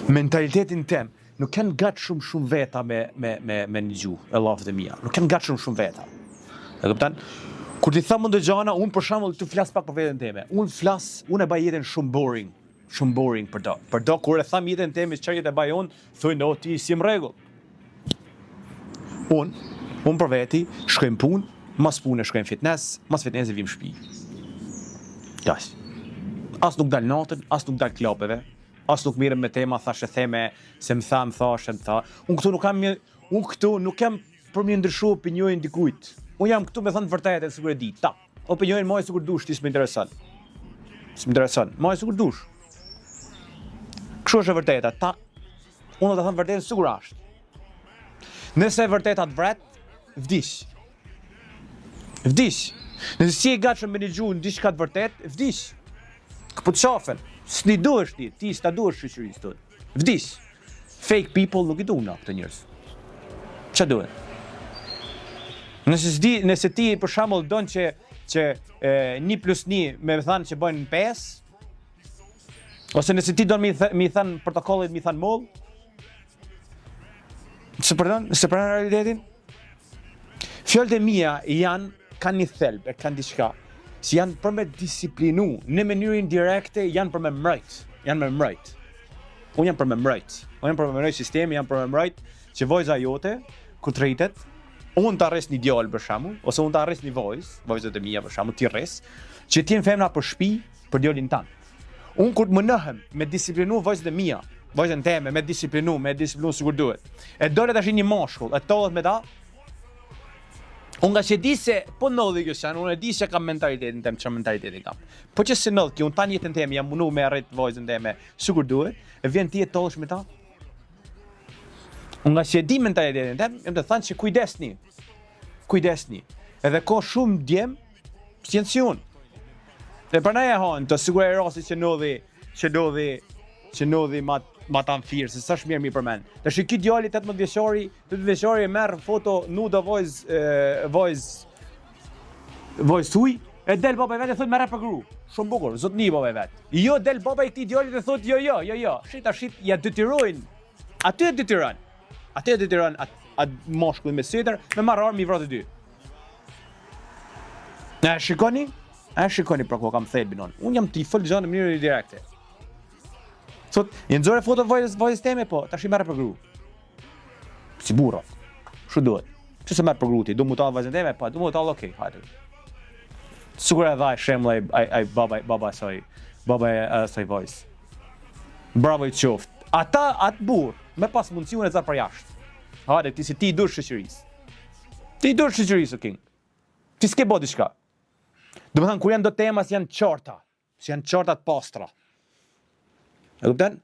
Mentalitetin tem, nuk janë gatshëm shumë veta me, me, me, me një gjuhë, e llafet e mia. Nuk janë gatshëm shumë veta. E kupton? Kur ti them unë gjana, unë për shembull tu flas pak për veten teme. Unë flas, unë e baj jetën shumë boring, shumë boring për do. Për do kur e tham jetën teme, çfarë jetë e baj unë, thonë o ti si në rregull. Unë, unë për veti, shkoj në punë, mas pune shkoj në fitness, mas fitnessi vim në shtëpi. Jas. As nuk dal natën, as nuk dal klubeve, as nuk mirrem me tema thashë theme se më tha, më thashë, më tha. Unë këtu nuk kam një, unë këtu nuk jam për më ndryshu opinionin dikujt. Unë jam këtu me thënë të vërtetën sikur e di. Ta. Opinionin maj sikur dush, ti s'më intereson. S'më intereson. Maj sikur dush. Kështu është e vërteta. Ta. Unë do të them vërtetën sikur është. Nëse e vërteta të vret, vdiq. Vdiq. Nëse si e gatshëm me një gjuhë në diçka të vërtet, vdiq. Këput qafen. S'ni duhesh ti, ti s'ta duhesh shoqërisë tonë. Vdiq. Fake people nuk i duhen na këto njerëz. Ç'a duhen? Nëse s'di, nëse ti për shembull don që që e, 1 plus 1 me thanë që bëjnë 5, ose nëse ti don mi thë, mi thënë protokollit, mi thënë moll, se pranon, se pranon realitetin? Fjalët e mia janë kanë një thelb, e kanë diçka, si janë për me disiplinu, në mënyrë indirekte janë për me mbrojt, janë me mbrojt. Unë jam për me mbrojt. Unë jam për me mbrojt sistemi, jam për me mbrojt që vajza jote kur të rritet, unë ta rris një djalë për shembull, ose unë ta rris një vajzë, vajzat e mia për shembull, ti rris, që ti jenë femra për shtëpi, për djalin tan. Unë kur të mundohem me disiplinu vajzat e mia, vajzën teme me disiplinu, me disiplinu sikur duhet. E dole tash një mashkull, e tollet me ta. Unë nga që e di se po ndodhi kjo sen, unë e di se kam mentalitetin tem, çfarë mentaliteti kam. Po që se ndodh kjo, unë tan jetën teme jam mundu me arrit vajzën teme sikur duhet, e vjen ti e tollesh me ta. Unë nga që e di mentalitetin tem, jam të thanë që kujdesni. Kujdesni. Edhe ka shumë djem, si janë si unë. Dhe prandaj e hanë, të sigur e rasti që ndodhi, që ndodhi, që ndodhi ma, ma ta në firë, se s'është mirë mi përmend. Tash ky djali 18 vjeçari, 18 vjeçari e merr foto nudo vajz, e, vajz, vajz thuj, e del baba i vet e thot merre për gru. Shumë bukur, zotni baba i vet. Jo del baba i këtij djalit e thot jo jo, jo jo. Shit a shit ja detyrojnë. Aty e detyron. Aty e detyron atë at mashkullin me setër me marrë armë i vra të dy. A e shikoni? A e shikoni për ku kam thelbin unë? Unë jam t'i fol gjë në mënyrë direkte. Thot, i nxore foto vajzës vajzës teme po, tash i merr për gru. Si burra. Kështu duhet. Pse se merr për gru ti? Do mu tall vajzën teme, po, do mu tall, okay, hajde. Sigur e dha shembull ai ai ai baba baba saj, baba e asaj vajzës. Bravo i qoftë. Ata atë burr me pas mundësi unë e nxjerr për jashtë. Hajde ti si ti i dush shoqërisë. Ti i dush shoqërisë o king. Ti s'ke bë diçka. Do të thënë kur janë do tema si janë qarta, si janë qarta të pastra. E kupton?